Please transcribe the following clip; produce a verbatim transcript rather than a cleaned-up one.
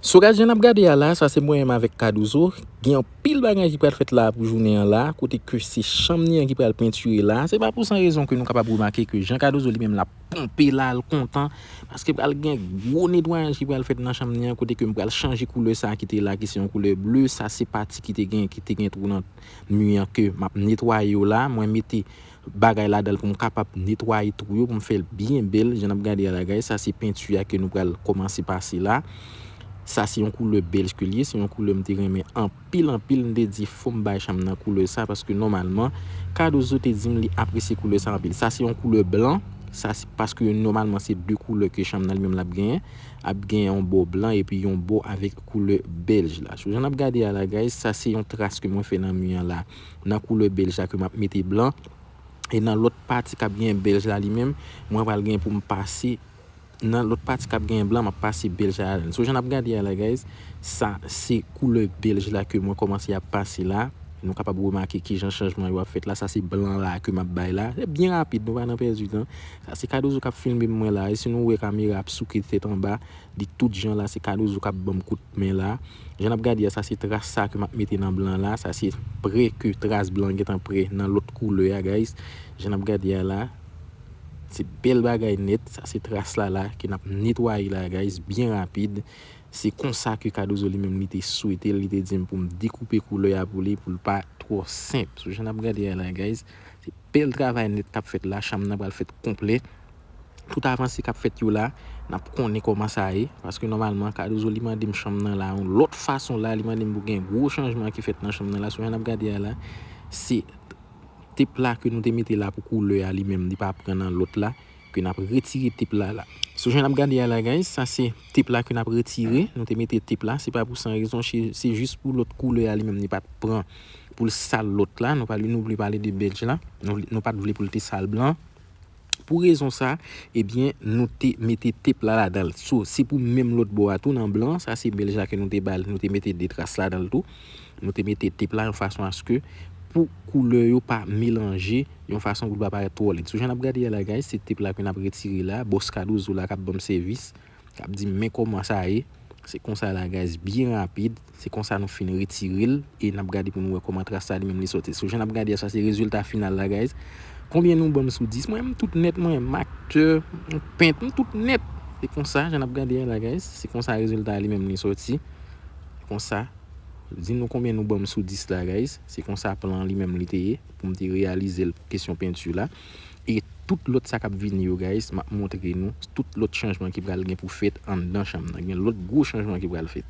So guys, jan n ap gade a la, sa se mwen menm avèk Cardozo. Gen anpil bagay ki pral fèt la pou jounen an la, kote ke se chanm ni an ki pral pentire la. Se pa pou san rezon ke nou kapab remake ke Jean Cardozo li menm l ap ponpe la, l kontan, paske pral gen gwo netwayaj ki pral fèt nan chanm ni an, kote ke m pral chanje koulè sa ki te la, ki se yon koulè ble. Sa se pati ki te gen, ki te gen twou nan mi an ke m ap netwaye yo la. Mwen mete bagay ladan l pou m kapab netwaye twou yo, pou m fè l byen bèl. Jan n ap gade a la, guys, sa se penti a ke nou pral kòmanse pase la. Sa se yon koulè bèj ke l ye, se yon koulè m te renmen anpil, anpil. M te di fò m bay chanm nan koulè sa, paske nòmalman, Cardozo te di m li apresye koulè sa anpil. Sa se yon koulè blan, sa se paske nòmalman se de koulè ke chanm nan li menm l ap genyen. Ap gen yon bò blan epi yon bò avèk koulè bèj la. So, jan n ap gade a la, guys, sa se yon tras ke mwen fè nan mi an la, nan koulè bèj la ke m ap mete blan. E nan lòt pati k ap gen bèj la li menm, mwen pral gen pou m pase, nan lòt pati k ap gen blan, m ap pase bèj la ladan l. So, jan n ap gade a la, guys, sa se koulè bèj la ke mwen kòmanse ap pase la. Nou kapab remake kijan chanjman yo ap fèt la. Sa se blan la ke m ap bay la. Se byen rapid, nou pa nan pèdi tan. Sa se Cardozo k ap filme mwen la. E si nou wè kamera ap souke tèt anba, li tout jan la, se Cardozo k ap ban m kout men la. Jan n ap gade a, sa se tras sa ke m ap mete nan blan la. Sa se pre ke tras blan gentan pre nan lòt koulè a, guys. Jan n ap gade a la, se bèl bagay nèt. Sa se tras la la ke n ap netwaye la, guys, byen rapid. Se konsa ke Cardozo li menm li te swete l, li te di m pou m dekoupe koulè a pou li, pou l pa twò senp. So, jan n ap gade a la, guys, se bèl travay nèt k ap fèt la. Chanm nan pral fèt konplè. Tout avanse k ap fèt yo la, n ap konnen kòman sa ye. Paske nòmalman, Cardozo li mande m chanm nan la yon lòt fason la, li mande m pou gen gwo chanjman ki fèt nan chanm nan la. So, jan n ap gade a la, se tep la ke nou te mete la pou koulè a li menm, li pa pran nan lòt la, ke n ap retire tep la la. So, jan n ap gade a la, guys, sa se tep la ke n ap retire. Nou te mete tep la, se pa pou san rezon, se, se jis pou lòt koulè a li menm, li pa t pran pou l sal lòt la. Nou pa, nou vle pale de bèj la, nou, nou pa t vle pou l te sal blan. Pou rezon sa, ebyen, nou te mete tep la ladan l. So, se pou menm lòt bò a tou nan blan, sa se bèj la ke nou te ba l, nou te mete de tras ladan l tou. Nou te mete tep la yon fason aske pou koulè yo pa melanje, yon fason pou l pa parèt twò lèd. So, jan n ap gade a la, guys, se tep la ke n ap retire la, bòs Cardozo la k ap ban m sèvis, k ap di m men kòman sa ye. Se konsa la, guys, byen rapid. Se konsa nou fin retire l e n ap gade pou nou wè kòman tras la li menm li sòti. So, jan n ap gade a, sa se rezilta final la, guys. Konbyen nou ban m sou dis? Mwen, m tout nèt, mwen, m aktè, m pent, m tout nèt. Se konsa, jan n ap gade a la, guys. Se konsa rezilta a li menm li sòti. Konsa. Di nou konbyen nou ban m sou dis la, guys. Se konsa plan an li menm li te ye, pou m te reyalize l pou kesyon penti la. E tout lòt sa k ap vini yo, guys, m ap montre nou tout lòt chanjman ki pral gen pou fèt anndan chanm nan. Gen lòt gwo chanjman ki pral fèt.